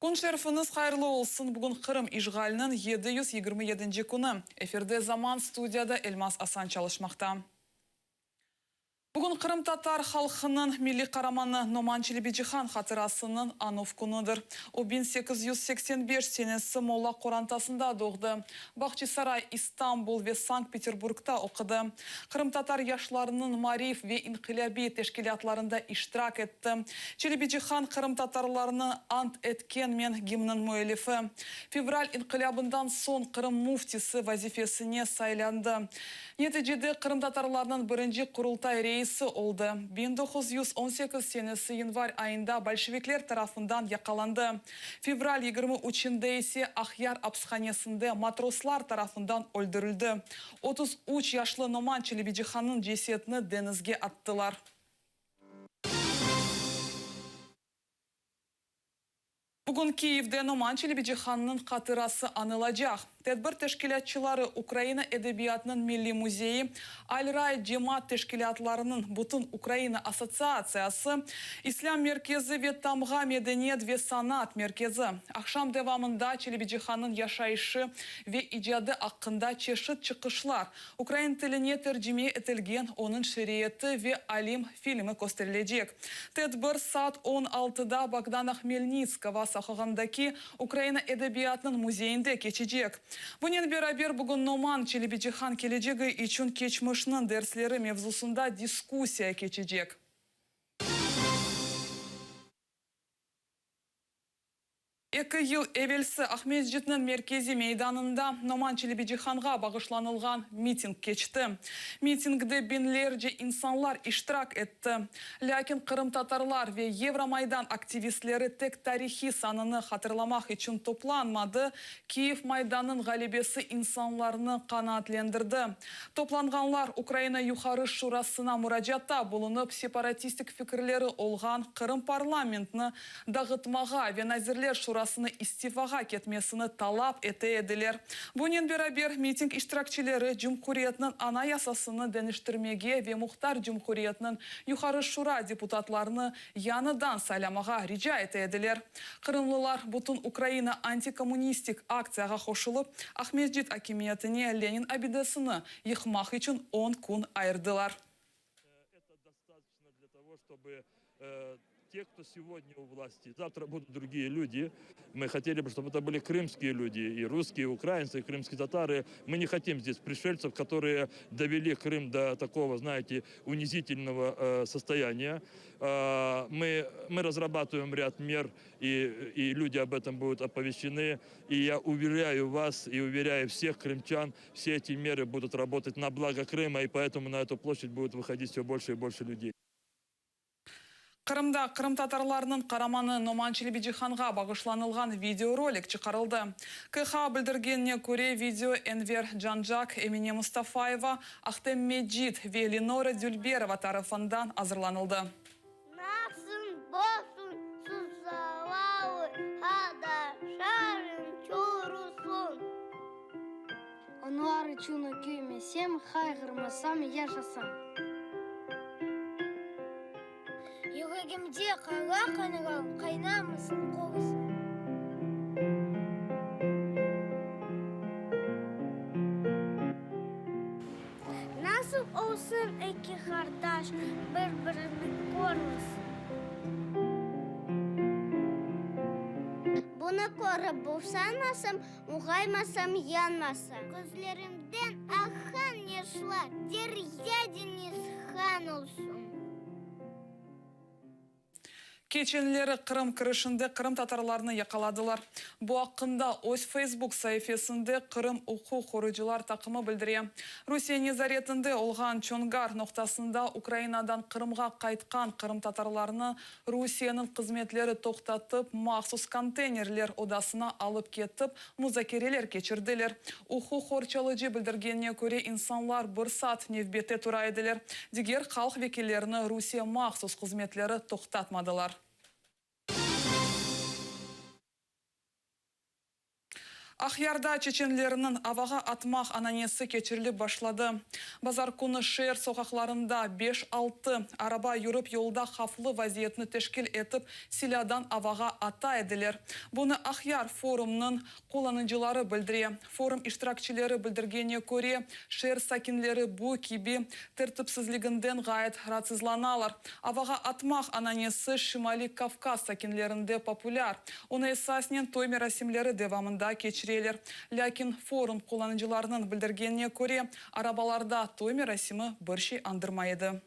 Kün şerifiñiz hayırlı olsun! Bugün Qırım işğaliniñ 727 künü. Efirde Zaman, studiyada Elmaz Asan çalışmaqta. Bugün qırımtatar halqınıñ milliy qaramanı Noman Çelebicihan hatırasınıñ anuv künüdir. O, 1885 senesi molla qorantasında doğdı. Bağçasaray, İstanbul ve Sankt-Peterburgda oqudı. Qırımtatar yaşlarınıñ maarif ve inqilâbiy teşkilâtlarında iştirak etti. Çelebicihan qırımtatarlarnı Ant etkenmen gimniñ müellifi. Fevral inqilâbından soñ Qırım müftisi vazifesine saylandı. Neticede qırımtatarlarnıñ birinci Qurultay reisi oldı. 1918 senesi yanvar ayında bolşevikler tarafından yaqalandı. Fevral yigirmi üçünde ise Aqyar apishanesinde matroslar tarafından öldürildi. 33 yaşlı Noman Çelebicihannıñ cesedini deñizge attılar. Bugün Kiyevde Noman Çelebicihannıñ hatırası añılacaq. Tedbir teşkilâtçıları Ukraina edebiyatınıñ milliy müzeyi, Alraid cemaat teşkilâtlarınıñ Bütün Ukraina assotsiatsiyası, İslâm merkezi ve Tamğa medeniyet ve sanat merkezi. Aqşam devamında Çelebicihannıñ yaşayışı ve icadı aqqında çeşit çıqışlar, ukrain tiline tercime etilgen onıñ şiiriyeti ve Alim filmi kösterilecek. Tedbir saat on altıda Bogdana Hmelnitskogo soqağındaki Ukraina edebiyatınıñ müzeyinde keçecek. Bunen beraber, bugün Noman Çelebicihan kelecegi içün keçmişniñ dersleri mevzusında diskussiya keçecek. Eki yıl evelsi Aqmescitniñ merkeziy meydanında Noman Çelebicihanğa bağışlanılğan miting keçti. Mitingde biñlerce insanlar iştirak etti. Lâkin qırımtatarlar ve Yevromaydan aktivistleri tek tarihiy sanını hatırlamaq içün toplanmadı, Kiyev Maydannıñ ğalebesi insanlarnı qanaatlendirdi. Toplanğanlar Ukraina Yuqarı Şurasına muracaatta bulunıp, separatistik fikirleri olğan Qırım parlamentni dağıtmağa ve Nazirler Şurasını istifağa ketmesini talap ete ediler. Bunen beraber, miting iştirakçileri cumhuriyetniñ Anayasasını deñiştirmege ve muhtar cumhuriyetniñ Yuqarı Şura deputatlarını yañıdan saylamağa rica ete ediler. Qırımlılar bütün Ukraina antikommunistik aktsiyağa qoşulıp, Aqmescit akimiyetine Lenin abidesini yıqmaq içün on kün ayırdılar. Те, кто сегодня у власти, завтра будут другие люди. Мы хотели бы, чтобы это были крымские люди, и русские, и украинцы, и крымские татары. Мы не хотим здесь пришельцев, которые довели Крым до такого, знаете, унизительного э, состояния. Э, мы, мы разрабатываем ряд мер, и, и люди об этом будут оповещены. И я уверяю вас и уверяю всех крымчан, все эти меры будут работать на благо Крыма, и поэтому на эту площадь будет выходить все больше и больше людей. Qırımda qırımtatarlarnıñ qaramanı Noman Çelebicihanğa bağışlanılğan videorolik çıqarıldı. QHA bildirgenine köre, video Enver Cancak, Emine Mustafayeva, Ahtem Mecit ve Lenora Dülberova tarafından azırlanıldı. Nasıl bolsun suzalalı adaşarım çurusun. Onlar içün öküymesem, qayğırmasam, yaşasam. Yüregimde qara qanlar qaynamasın, qurusın. Nasıl olsun eki qardaş bir-birini körmesin? Bunı körip boşanmasam, muğaymasam, yanmasam. Közlerimden aqqan yaşlar derya deñiz han olsun. Keçenleri Qırım kirişinde qırımtatarlarnı yaqaladılar. Bu aqqında öz Facebook saifesinde Qırım uquq qoruyıcılar taqımı bildire. Rusiye nezaretinde olğan Çongar noqtasında Ukrainadan Qırımğa qaytqan qırımtatarlarnı Rusiyeniñ hızmetleri toqtatıp, mahsus konteynerler odasına alıp ketip, muzakereler keçirdiler. Uquq qorçalıcı bildirgenine köre, insanlar bir saat nevbette tura ediler. Diger halq vekillerini Rusiye mahsus hızmetleri toqtatmadılar. Aqyarda çeçenlerniñ avağa atmaq ananesi keçirilip başladı. Bazar künü şeer soqaqlarında beş-altı araba yürip yolda havflı vaziyetni teşkil etip silâdan avağa ata ediler. Bunı Aqyar forumnıñ qullanıcıları bildire. Forum iştirakçileri bildirgenine köre, şeer sakinleri bu kibi tertipsizliginden ğayet raatsızlanalar. Avağa atmaq ananesi Şimaliy Kavkaz sakinlerinde populâr. Onı esasnen toy merasimleri devamında keçireler. Lâkin, forum qullanıcılarınıñ bildirgenine köre, arabalarda toy merasimi bir şey añdırmay edi.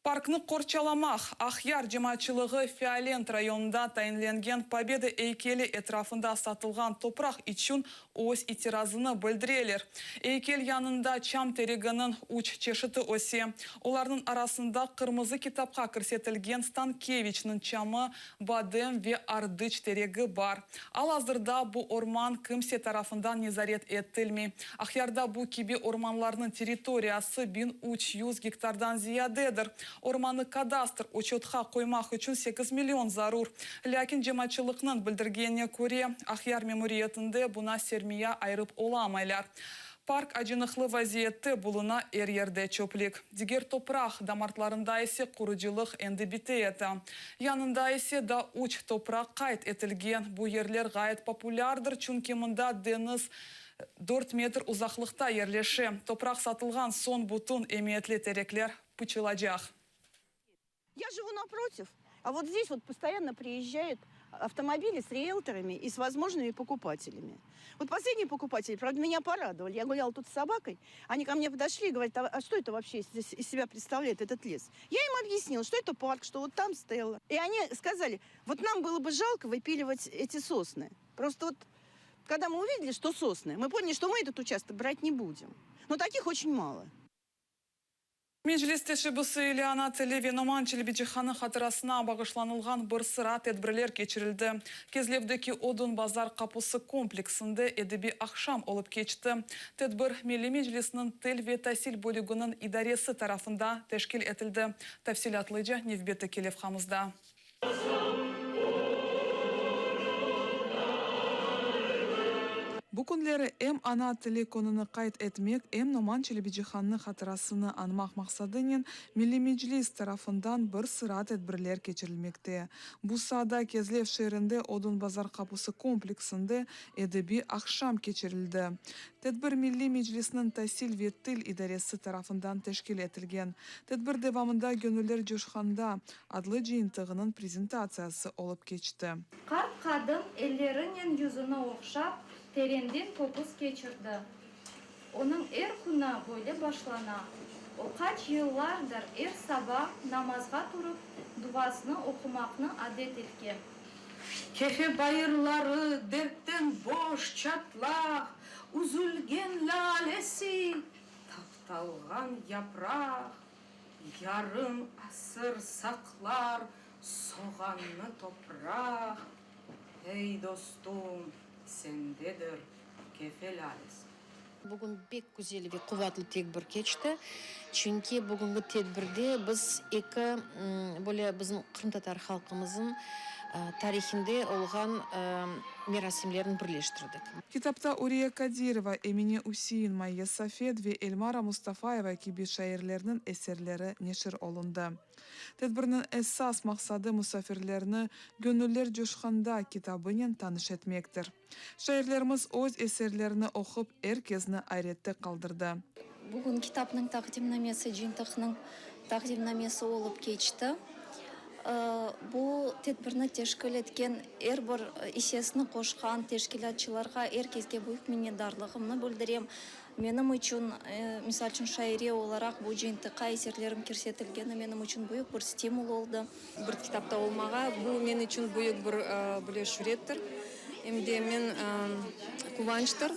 Parknı qorçalamaq, Aqyar cemaatçılığı Fiolent rayonında tayinlengen Pobeda eykeli etrafında satılğan topraq içün öz itirazını bildireler. Eykel yanında çam tereginiñ üç çeşiti öse. Olarnıñ arasında Qırmızı kitapqa kirsetilgen Stankeviçniñ çamı, badem ve ardıç teregi bar. Al-azırda bu orman kimse tarafından nezaret etilmey. Aqyarda bu kibi ormanlarnıñ territoriyası 1300 gektardan ziyadedir. Ormannı kadastr uçetqa qoymaq içün 8 million zarur. Lâkin cemaatçılıqnıñ bildirgenine köre, Aqyar memuriyetinde buña sermiya ayırıp olamaylar. Park acınıqlı vaziyette buluna, er yerde çöplik. Diger topraq damartlarında ise qurucılıq endi biteyata. Yanında ise daa üç topraq qayd etilgen. Bu yerler ğayet populârdır, çünki mında deñiz dört metr uzaqlıqta yerleşe. Topraq satılğan soñ bütün emiyetli terekler pıçılacaq. Я живу напротив, а вот здесь вот постоянно приезжают автомобили с риэлторами и с возможными покупателями. Вот последние покупатели, правда, меня порадовали. Я гуляла тут с собакой, они ко мне подошли и говорят, а что это вообще из себя представляет этот лес? Я им объяснила, что это парк, что вот там стела. И они сказали, вот нам было бы жалко выпиливать эти сосны. Просто вот, когда мы увидели, что сосны, мы поняли, что мы этот участок брать не будем. Но таких очень мало. Meclis teşebbüsi ile ana tili ve Noman Çelebicihannıñ hatırasına bağışlanılğan bir sıra tedbirler keçirildi. Kezlevdeki Odun bazar qapusı kompleksinde edebiy aqşam olıp keçti. Tedbir Milliy Meclisniñ til ve tasil bölüginiñ idaresi tarafında teşkil etildi. Tafsilâtlıca nevbetteki levhamızda. Bu künleri em Ana tili kününi qayd etmek, em Noman Çelebicihannıñ hatırasını añmaq maqsadınen Milliy Meclis tarafından bir sıra tedbirler keçirilmekte. Bu saada Kezlev şeerinde Odun bazar qapusı kompleksinde edebiy aqşam keçirildi. Tedbir Milliy Meclisniñ tasil ve til idaresi tarafından teşkil etilgen. Tedbir devamında Göñüller coşqanda adlı cıyıntığınıñ prezentatsiyası olıp keçti. Qart qadın ellerinen yüzüni ohşap, terenden köküs keçirdi. Onıñ er künü böyle başlana. O qaç yıllardır er saba namazğa turıp, duasını oqumaqnı adet etken. Kefe bayırları dertten boş çatlaq, Üzülgen lâlesi, taptalğan yapraq. Yarım asır saqlar soğannı topraq, Ey, dostum, sendedir Kefe lâlesi. Bugün pek güzel ve quvatlı tedbir keçti, çünki bugünki tedbirde biz eki böyle bizim qırımtatar halqımızın tarihinde olğan merasimlerni birleştirdik. Kitapta Uriye Kadirova, Emine Üsein, Mayye Safet ve Elmara Mustafayeva kibi şairlerniñ eserleri neşir olundı. Tedbirniñ esas maqsadı musafirlerni Göñüller coşqanda kitabınen tanış etmektir. Şairlerimiz öz eserlerini oqup, er kezni ayrette qaldırdı. Bugün kitapnıñ taqdimnamesi, cıyıntıqnıñ taqdimnamesi olıp keçti. Bu tedbirni teşkil etken, er bir issesini qoşqan teşkilâtçılarğa, er kesge büyük minnetdarlığımnı bildirem. Menim içün, misal içün, şaire olaraq bu cıyıntıqqa eserlerim kirsetilgeni menim içün büyük bir stimul oldı. Bir kitapta olmağa, bu men içün büyük bir böyle şürettir, em de men quvançtır.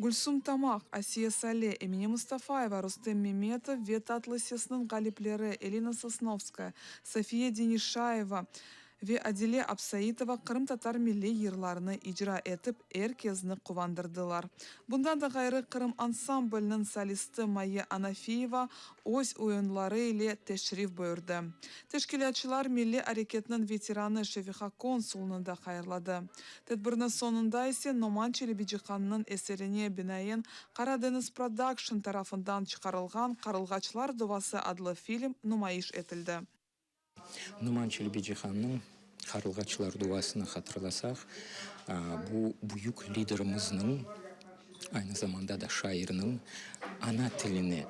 Gülsum Tamaq, Asiye Sale, Emine Mustafayeva, Rustem Memetov ve Tatlı sesniñ ğalipleri Elina Sosnovskaya, Safiye Denişayeva. Ve Adile Absaitova qırımtatar milliy yırlarını icra etip, er kezni quvandırdılar. Bundan da ğayrı, Qırım ansamblniñ solisti Mayye Anafiyeva öz oyunları ile teşrif buyurdı. Teşkilâtçılar milliy areketniñ veteranı Şefiqa Konsulnı da hayırladı. Tedbirniñ soñunda ise Noman Çelebicihannıñ eserine binaen Qaradeñiz Prodakşn tarafından çıqarılğan Qarılğaçlar duvası adlı film numayış etildi. Noman Çelebicihannıñ Qarılğaçlar duasını hatırlasaq, bu büyük liderimizniñ, aynı zamanda da şairniñ ana tiline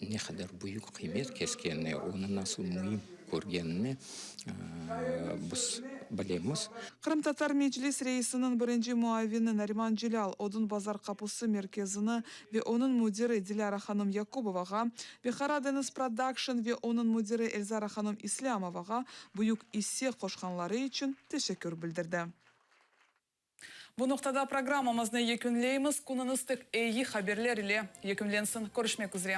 ne qadar büyük qıymet keskenini, onı nasıl müim körgenini biz bilemiz. Qırımtatar Meclis reisiniñ birinci muavini Nariman Celâl Odun bazar qapusı merkezini ve onıñ müdiri Dilâra hanım Yakubovağa ve Qaradeñiz Prodakşn ve onıñ müdiri Elzara hanım İslâmovağa büyük isse qoşqanları içün teşekkür bildirdi. Bu noqtada programmamıznı yekünleymiz. Künüñiz tek eyi haberler ile yekünlensin. Körüşmek üzre.